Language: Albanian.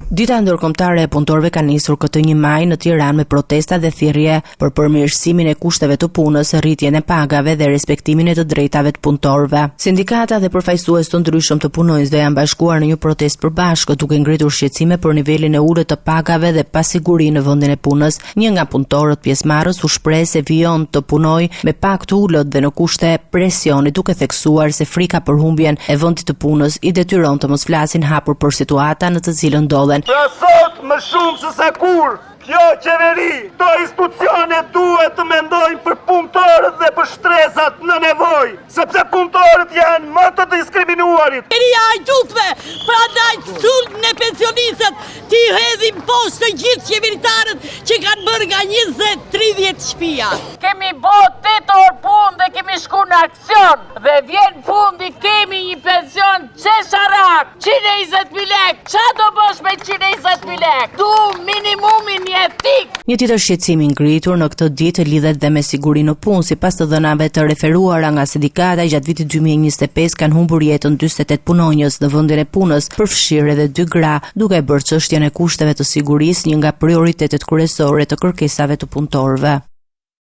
Dita Ndërkombëtare e Punëtorëve ka nisur këtë 1 maj në Tiranë me protesta dhe thirrje për përmirësimin e kushteve të punës, rritjen e pagave dhe respektimin e të drejtave të punëtorëve. Sindikata dhe përfaqësues të ndryshëm të punonjësve janë bashkuar në një protestë të përbashkët duke ngritur shqetësime për nivelin e ulët të pagave dhe pasigurinë në vendin e punës. Një nga punëtorët pjesëmarrës u shpreh se vijon të punojë me pagë të ulët dhe në kushte presioni, duke theksuar se frika për humbjen e vendit të punës i detyron të mos flasin hapur për situatën në të cilën ndodhen. Pra sot më shumë se sa kurrë, kjo qeveri, këto institucione duhet të mendojnë për punëtorët dhe për shtresat në nevojë, sepse punëtorët janë më të diskriminuarit. Qeveria e hajdutëve, prandaj sulm në pensionistët, T'i hedhim poshtë të gjithë qeveritarët që kanë bërë nga 20-30 shpia. Kemi bo 8 orë punë dhe kemi shku në aksion dhe vjen fundi kemi një pension qesharak, 120.000 lek, ça do bësh me 120.000 lek? Du minimumin jetik! Një tjetër shqetësim i ngritur në këtë ditë lidhet dhe me sigurinë në punë. Sipas të dhënave të referuara nga sindikata, gjatë vitit 2025 kanë humbur jetën 48 punonjës në vendin e punës, përfshirë edhe dy gra, duke e bërë çështjen e kushteve të sigurisë një nga prioritetet kryesore të kërkesave të punëtorëve.